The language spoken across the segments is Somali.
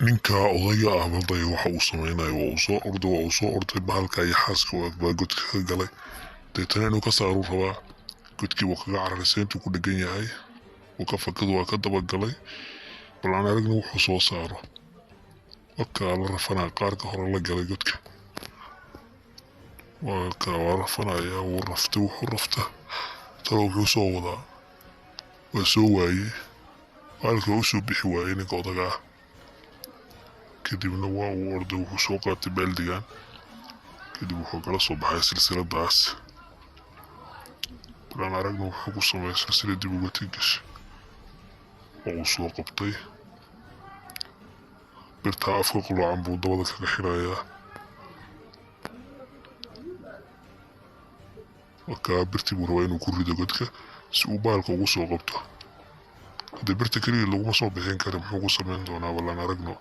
Ninka odayga ah baldaya waxa uu samaynayo, waa uu soo orday, waa uu soo orday, bahalka iyo xaaska u eg baa godka ka galay. Deetana inuu ka saaruu rabaa. Godkii buu kaga cararay, seyntuu ku dhegan yahay, wuu ka fakadu, waa ka dabagalay. Bal aan aragna wuxuu soo saaro. Wakaa la rafanaya, qaarka hore la galay godka, waa ka waa rafanaya. Wuu raftay, wuxuu rafta talo wuxuu soo wadaa, waa soo waayey bahalkii, waa usoo bixi waayey ninka odaga ah. Kadibna waa uu orday, wuxuu soo qaatay baaldigan, kadib wuxuu kala soo baxay silsiladaas. Bal aan aragna wuxuu ku sameeyay silsiladii buu godka gashay. Waa uu soo qabtay birtaa afka quloocan buu dabada kaga xirayaa. Markaa birtii buu rabaa inuu ku rido godka si uu bahalka ugu soo qabto. Haddii birta keliya laguma soo bixin kara, muxuu ku samayn doonaa? Bal aan aragno.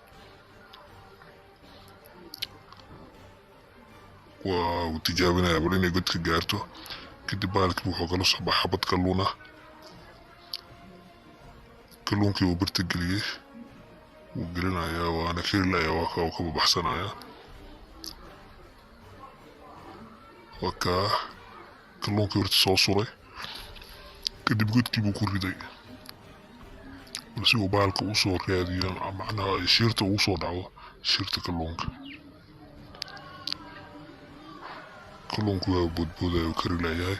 Waa uu tijaabinaya bal inay godka gaarto. Kadib bahalkii wuxuu kala soo baxay xabad kalluun ah. Kalluunkii uu birta geliyey wuu gelinayaa, waana keri laya, waa ka uu ka babaxsanayaa. Waa kaa kalluunkii horta soo suray, kadib godkii buu ku riday bal si uu bahalka usoo raadiyo, macnaha ay shiirta ugu soo dhacdo, shiirta kalluunka. Kalluunku waa boodboodaya, uu kari layahay.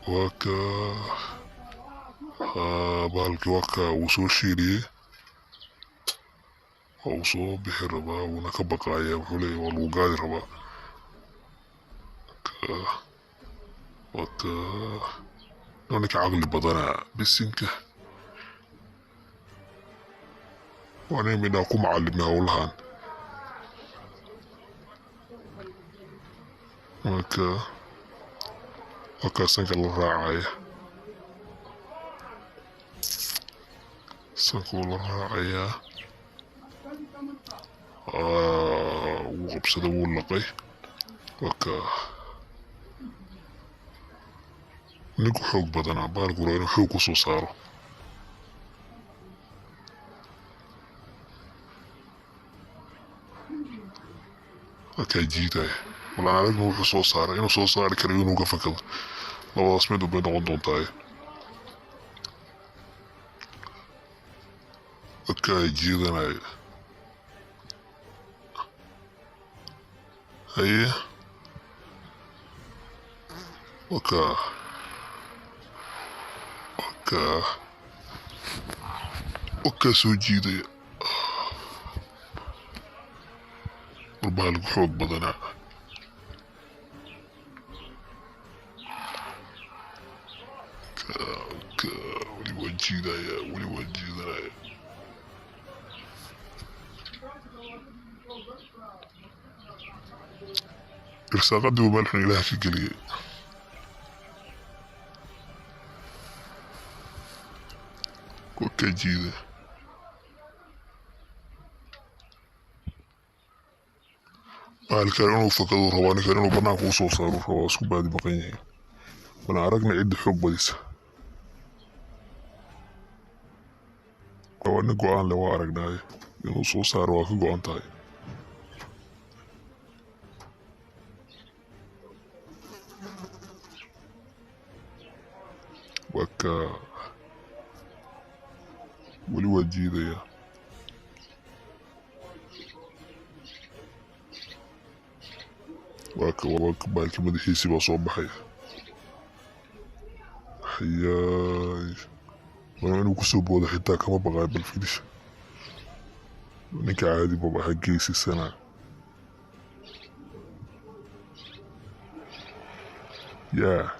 Waa kaa bahalkii, waa kaa uu soo shiiriyey, waa uu soo bixi rabaa, wuuna ka baqaaya. Wuxuu leeyahay waa lagu gaadi rabaa. Waa kaa ninka caqli badanaa bisinka, waa nin midhaa ku macalimay howlahan. Marka waa kaa sanka la raacaya, sankuu la raacayaa. Wuu qabsaday, wuu laqay. Waa kaa ninku xoog badanaa, bahalku rabaa inuu xoog kusoo saaro. Waa kaa jiidaya. Bal aan aragna wuxuu soo saaray, inuu soo saari karayo, inuu ka fakado, labadaas mid unbay noqon doontaa. Waa kaa jiidanaya. Haye, waa kaa, waa kaa, waa kaa soo jiidaya. War bahalku xoog badanaa. Weli waa jiidaya, weli waa jiidanaya. Irsaaqadii buu meel xun Ilaah ka geliyey. Waa kaa jiida bahalkan. Inuu fakaduu rabaa ninkan, inuu banaanka usoo saaruu rabaa, isku baadi maqan yihiin. Bal aan aragna cidda xoog badisa. Waa nin go-aan leh, waa aragnaaye inuu soo saaro waa ka go-an tahay. Waa kaa, weli waa jiidaya. Waa ka, waa ka bahalkii madaxiisii baa soo baxaya. Hayaay, waa inuu kusoo boodo xitaa kama baqaayo. Bal fiirisha ninka, caadi baba ha geysisana. Yaa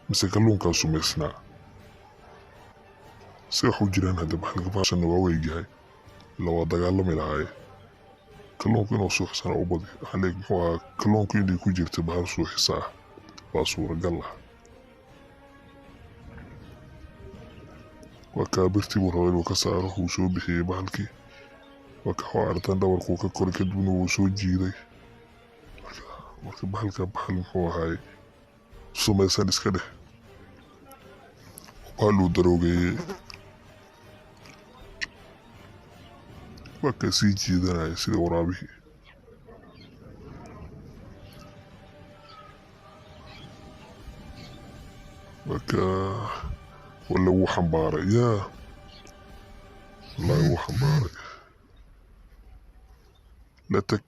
mise kalluunkaa sumaysnaa si wax u jiraan? Hadda bahalka baashanna waa weegyahay, ila waa dagaalami lahaaye. Kalluunku inuu suuxsana u badi. Waxaa leeg muxuu ahaa, kalluunku inay ku jirta bahal suuxisa ah waa suuragal ah. Waa kaa birtii buu rabaa inuu ka saaro, wuu soo bixiyey bahalkii. Waa ka aragtaan dhabarkuu ka koray, kadibna wuu soo jiiday. Marka bahalka bahal muxuu ahaay sumaysan iska dheh. Waa luu daroogeeyey, waa ka sii jiidanaya sida waraabihii. Marka wala wuu xambaaray, yaa wallahi wuu xambaaray. La tag.